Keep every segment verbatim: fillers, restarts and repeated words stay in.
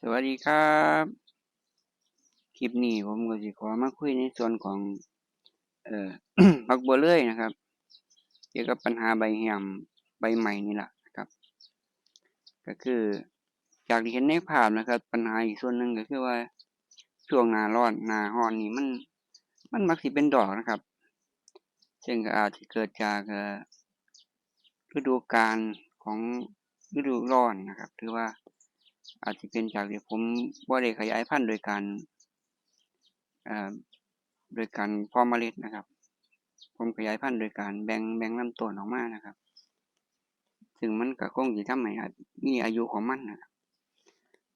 สวัสดีครับ คลิปนี้ผมก็สิขอมาคุยในส่วนของ เอ่อ ผักบัวเลื่อยนะครับ เกี่ยวกับปัญหาใบแหมใบใหม่นี่แหละนะครับ ก็คือจากที่เห็นในภาพนะครับ ปัญหาอีกส่วนหนึ่งก็คือว่า ช่วงหน้าร้อนหน้าร้อนนี่มัน มันมักสิเป็นดอกนะครับ ซึ่งก็อาจจะเกิดจาก เอ่อ ฤดูกาลของฤดูร้อนนะครับ หรือว่าอาจจะเป็นจากที่ผมบ่ได้ขยายพันธุ์โดยการ เอ่อ โดยการเพาะเมล็ดนะครับ ผมขยายพันธุ์โดยการแบ่ง แบ่งลำต้นออกมานะครับ ซึ่งมันก็คงสิทำให้มีอายุของมันนะครับ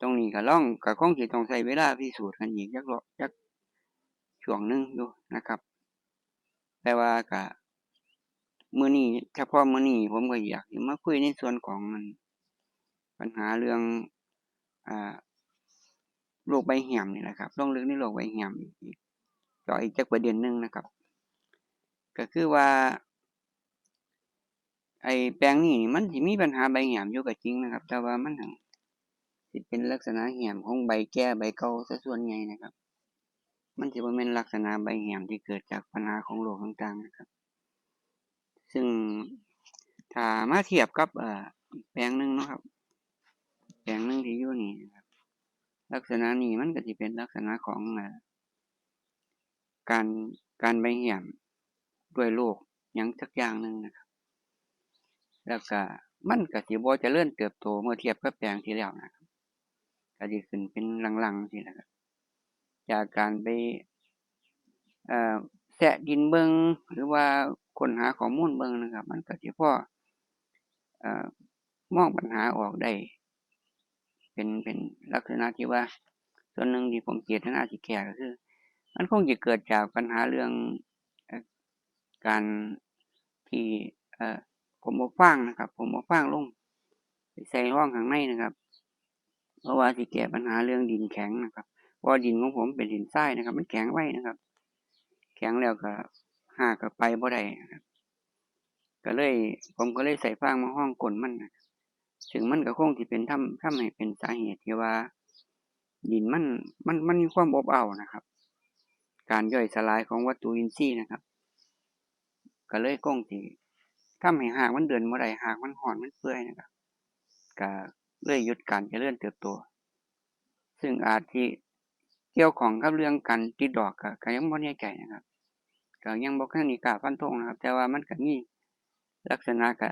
ตรงนี้ก็ลอง ก็คงสิต้องใช้เวลาพิสูจน์กันอีกจักรอบ จักช่วงหนึ่งอยู่นะครับ แต่ว่าก็มื้อนี้ เฉพาะมื้อนี้ผมก็อยากสิมาคุยในส่วนของ ปัญหาเรื่อง อ่า โรคใบแหมนี่แหละครับ ลงลึกในโรคใบแหมอีก เจาะอีกจักประเด็นหนึ่งนะครับ ก็คือว่า ไอ้แปลงนี้นี่มันสิมีปัญหาใบแหมอยู่ก็จริงนะครับ แต่ว่ามันหั้นสิเป็นลักษณะแหมของใบแก่ใบเก่าซะส่วนใหญ่นะครับ มันสิบ่แม่นลักษณะใบแหมที่เกิดจากปัญหาของโรคต่างๆนะครับ ซึ่งถ้ามาเทียบกับ เอ่อ อีกแปลงหนึ่งเนาะครับ แปลงหนึ่งที่อยู่นี่นะครับ ลักษณะนี้มันก็สิเป็นลักษณะของ เอ่อ การ การใบแหมด้วยโรคหยังสักอย่างหนึ่งนะครับ แล้วก็มันก็สิบ่เจริญเติบโตเมื่อเทียบกับแปลงที่แล้วนะครับ ก็สิขึ้นเป็นลังๆจั่งซี้นะครับ จากการไป เอ่อ แซะดินเบิ่ง หรือว่าค้นหาข้อมูลเบิ่งนะครับ มันก็สิพอ เอ่อ มองปัญหาออกได้ เป็น เป็นลักษณะที่ว่า ส่วนหนึ่งที่ผมเจตนาสิแก้ก็คือ มันคงจะเกิดจากปัญหาเรื่อง เอ่อ การที่ เอ่อ ผมเอาฟางนะครับ ผมเอาฟางลงไปใส่ร่องข้างในนะครับ เพราะว่าสิแก้ปัญหาเรื่องดินแข็งนะครับ เพราะว่าดินของผมเป็นดินทรายนะครับ มันแข็งไวนะครับ แข็งแล้วก็ รากก็ไปบ่ได้นะครับ ก็เลย ผมก็เลยใส่ฟางมาฮองก้นมันนะ ซึ่งมันก็คงสิเป็น ทำ ทำให้เป็นสาเหตุที่ว่า ดินมัน มัน มันมีความอบอ้าวนะครับ การย่อยสลายของวัตถุอินทรีย์นะครับ ก็เลยคงสิทำให้รากมันเดินบ่ได้ รากมันฮ้อนมันเปื่อยนะครับ ก็เลยหยุดการเจริญเติบโต ซึ่งอาจสิเกี่ยวข้องกับเรื่องการติดดอก ก็ ก็ยังบ่แน่ใจนะครับ ก็ยังบ่ทันได้กล้าฟันธงนะครับ แต่ว่ามันก็มีลักษณะ ก็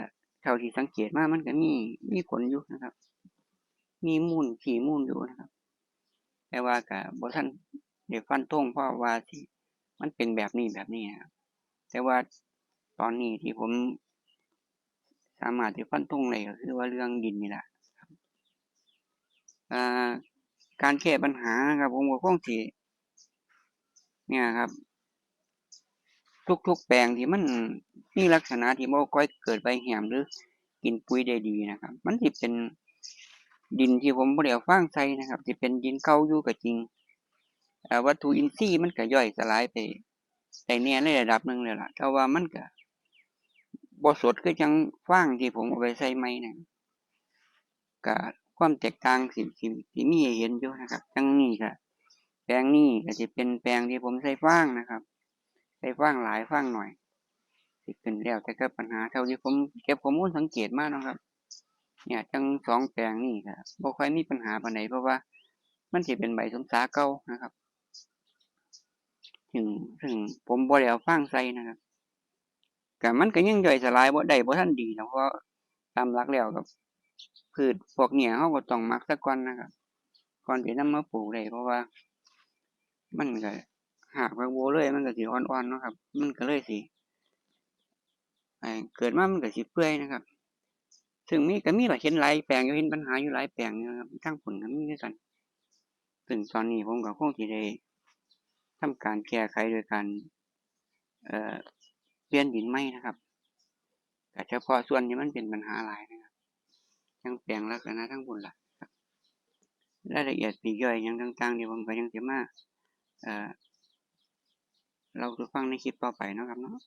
เท่าที่สังเกตมามันก็มี มีผลอยู่นะครับ มีมูล ชี้มูลอยู่นะครับ แต่ว่าก็บ่ทันได้ฟันธง เพราะว่าสิ มันเป็นแบบนี้แบบนี้นะครับ แต่ว่าตอนนี้ที่ผมสามารถที่ฟันธงได้ก็คือว่าเรื่องดินนี่แหละครับ อ่า การแก้ปัญหานะครับ ผมก็คงสิ เนี่ยครับ ทุกๆแปลงที่มันมีลักษณะที่บ่ค่อยเกิดใบแหมหรือกินปุ๋ยได้ดีนะครับ มันสิเป็นดินที่ผมบ่ได้เอาฟางใส่นะครับ สิเป็นดินเก่าอยู่ก็จริง เอ่อ วัตถุอินทรีย์มันก็ย่อยสลายไปได้แหน่ในระดับหนึ่งแล้วล่ะ แต่ว่ามันก็บ่สดคือจั่งฟางที่ผมเอาไปใส่ใหม่นะ ก็ความแตกต่างสิ สิ สิมีให้เห็นอยู่นะครับ จั่งนี้ก็ แปลงนี้ก็สิเป็นแปลงที่ผมใส่ฟางนะครับ ใส่ฟางหลายฟางหน่อย สิขึ้นแล้วแต่กับปัญหา เท่าที่ผมเก็บข้อมูลสังเกตมาเนาะครับ เนี่ย จั่งสองแปลงนี้ก็บ่ค่อยมีปัญหาปานใด เพราะว่ามันสิเป็นใบสมสาเก่านะครับ ซึ่ง ซึ่งผมบ่ได้เอาฟางใส่นะครับ ก็มันก็ยังย่อยสลายบ่ได้ บ่ทันดีนะ เพราะตามหลักแล้วก็ พืชพวกเนี้ยเราก็ต้องหมักซะก่อนนะครับ ก่อนสินำมาปลูกได้ เพราะว่ามันก็ รากผักบัวเลื่อยมันก็สิอ่อนๆเนาะครับ มันก็เลยสิ ไอ้ เกิดมามันก็สิเปื่อยนะครับ ซึ่งมี ก็มีหลาย เห็นหลายแปลงอยู่ เห็นปัญหาอยู่หลายแปลงอยู่นะครับ ทางพุ้นก็มีคือกัน ซึ่งตอนนี้ผมก็คงสิได้ทำการแก้ไขโดยการ เอ่อ เปลี่ยนดินใหม่นะครับ ก็เฉพาะส่วนที่มันเป็นปัญหาหลายนะครับ จั่งแปลงลักษณะทางพุ้นล่ะครับ รายละเอียดปลีกย่อยหยังต่างๆนี่ผมก็ยังสิมา เอ่อ เล่าสู่ฟังในคลิปต่อไปเนาะครับเนาะ